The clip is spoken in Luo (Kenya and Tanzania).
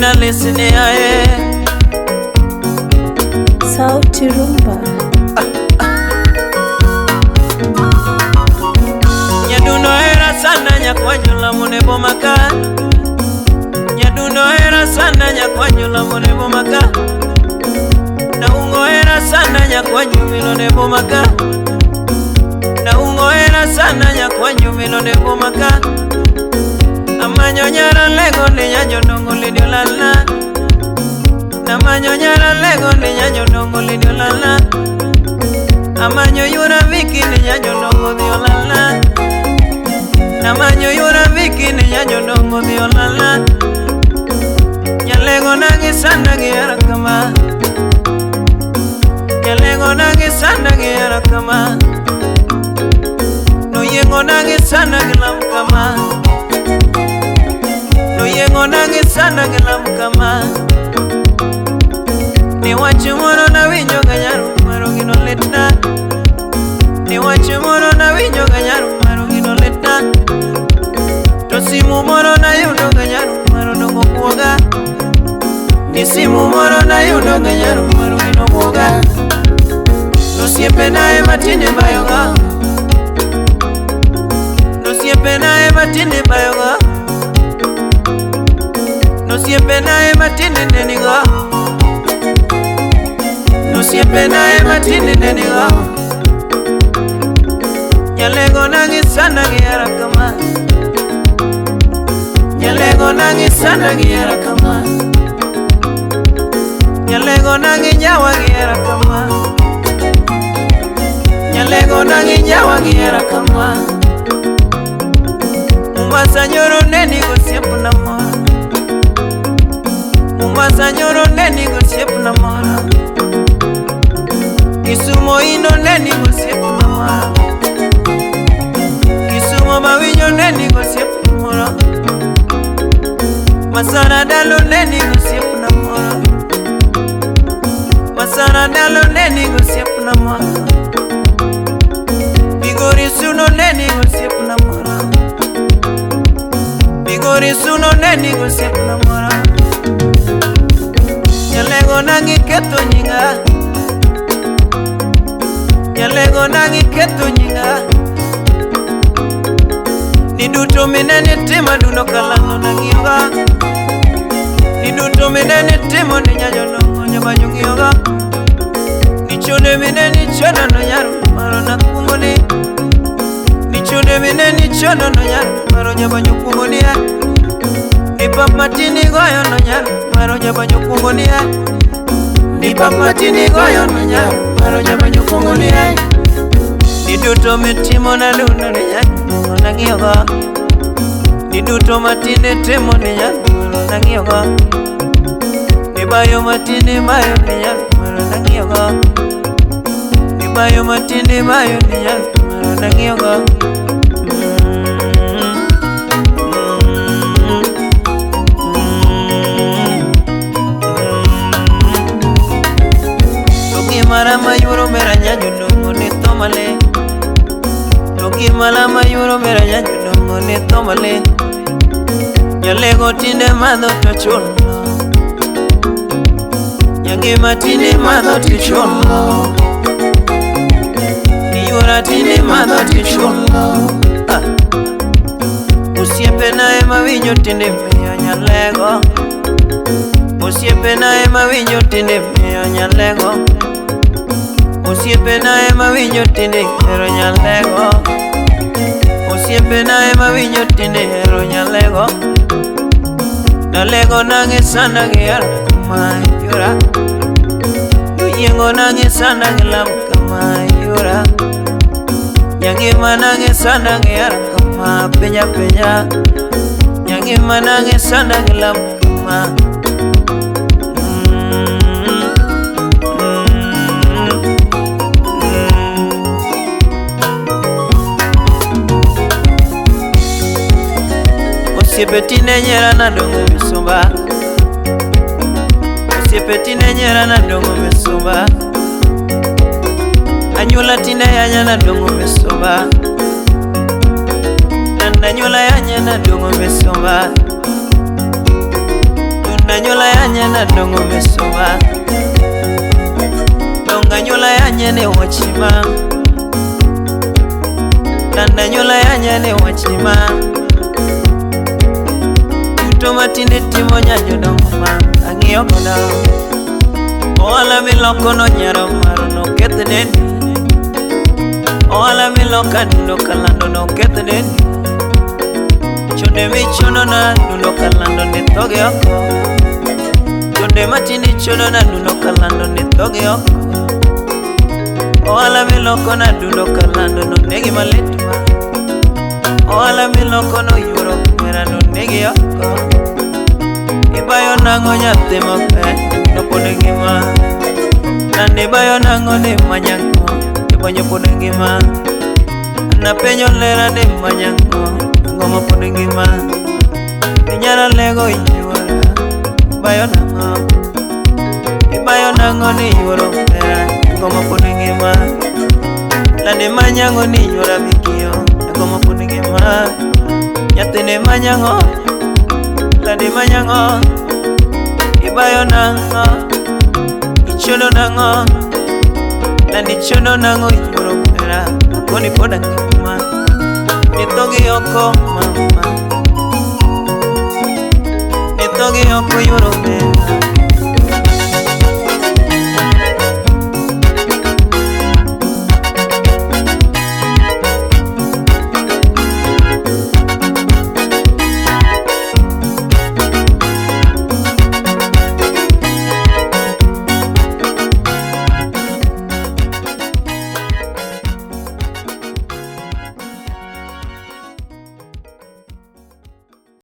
Dina lisini ae Sauti Rumba. Nyadundo era sana nyakwanyula mune bomaka. Nyadundo era sana nyakwanyula mune bomaka. Naungo era sana nyakwanyumilo ne bomaka. Naungo era sana nyakwanyumilo ne bomaka. Amanyo nyara lego ne nyanyo ndongo lidio lala. Namanyo nyara lego ne nyanyo ndongo lidio lala. Amanyo yura viki ne nyanyo ndongo dio lala. Namanyo yura viki ne nyanyo ndongo dio lala. Nyalego nangi sana gi kama. Nyalego nangi sana gi kama. No yengo nangi sana gi lam kama. No yengo nangi sana gi lam kama. Ni wacho moro na winjo ga nyaru maro gino litna. Ni wacho moro na winjo ga nyaru maro gino litna. To simu moro na yudo ga nyaru maro dongo kuoga. Ni simu moro na yudo ga nyaru maro gino kuoga. Nosiepe na ema tinde bayoga. Nosiepe na ema tinde bayoga. Nosiepe na ema tinde nenigo. Nosiepe na ema tinde nenigo. Nyalego nangi sana gi hera kama. Nyalego nangi sana gi hera kama. Nyalego nangi nyawa gi hera kama. Nyalego nangi nyawa gi hera kama. Mombasa nyoro neni gosiepna moro. Mombasa nyoro neni gosiepna moro. Kisumo ino neni gosiepna moro. Kisumo mawinjo neni gosiepna moro. Masara dalo neni gosiepna moro. Masara dalo neni gosiepna moro. Migori suno neni gosiepna moro. Migori suno neni gosiepna moro. Nyalego nangi ketho nyinga. Nyalego nangi ketho nyinga. Ni duto minene timo duno kalang'o nang'iyoga. Ni duto minene timo ni nyanyo nongo nyabanyo ng'iyoga. Ni chode minene chono no nyaru maro nakuongo ni. Ni chode minene chono no nyaru maro nyabanyo kuongo ni. Ni pap matini goyo no nyaru maro nyabanyo kuongo ni. Ni pap matini goyo no nyaru maro nyabanyo kuongo ni. Ni duto mitimo na duno ni nyanyo nang'iyoga. Ni duto matinde timo ni nyaru nang'iyoga. Ni bayo matinde bayo ni nyaru nang'iyoga. Ni bayo matinde bayo ni nyaru nang'iyoga. To gimara mayuro mera nyanyo ndongo ni tomale. To gimala mayuro mera nyanyo ndongo ni tomale. Nyalego tinde madho to chulo. Nyangima tinde madho to chulo. Niyura tinde madho to chulo. Osiepena ema winjo tinde miyo nyalego. Osiepena ema winjo tinde miyo nyalego. Osiepena ema winjo tinde hero nyalego. Osiepena ema winjo tinde hero nyalego. Nyalego nangi sana gi hera kama yura. Noyiengo nangi sana gi lam kama yura. Nyangima nangi sana gi hera kama penya penya. Nyangima nangi sana gi lam kama. Osiepe tinde nyiera nadong'o misumba. Osiepe tinde nyiera nadong'o misumba. Anyuola tinde yanya nadong'o misumba. Anyuola yanya nadong'o misumba. Anyuola yanya na dongo mesoma. Donga anyuola yanya ne wachima. Landa anyuola yanya ne wachima. Duto matinde timo nyanjo dongo ma ang'iyo godo. Ohala miloko no nyaro maro no keth dendi. Ohala miloko adundo kalando no keth dendi. Chonde michono na adundo kalando ne thoge oko. Chonde matinde chono na adundo kalando ne thoge oko. Ohala miloko na adundo kalando no negi malit ma. Ohala miloko no yuoro mera no negi oko. Ibayo nang'o nyathi maber no pod ngima. Nande ibayo nang'o ni manyango ibanyo pod ngima. Napenjo lera ni manyango ang'o ma pod ngima. Inyalo lego yuora ibayo nang'o. Ibayo nang'o ni yuoro mera ang'o ma pod ngima. Lande manyango ni yuora mikio ang'o ma pod ngima. Nyathine manyango lande manyango ibayo nang'o ichodo nang'o lande ichodo nang'o yuoro mera akoni pod angima nithogi oko mama nithogi oko yuoro mera.